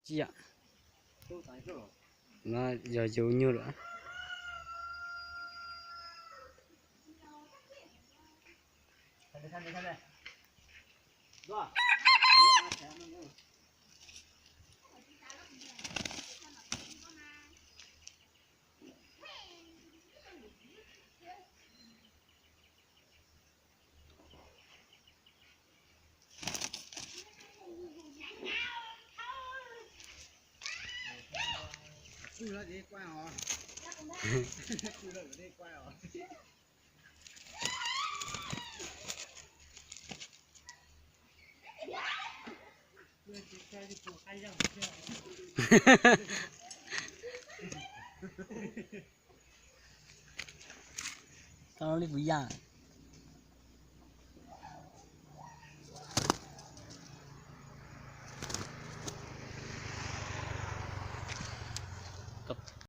Tsis yog, no yog yus nyuag lawm. Tau li kuv yam.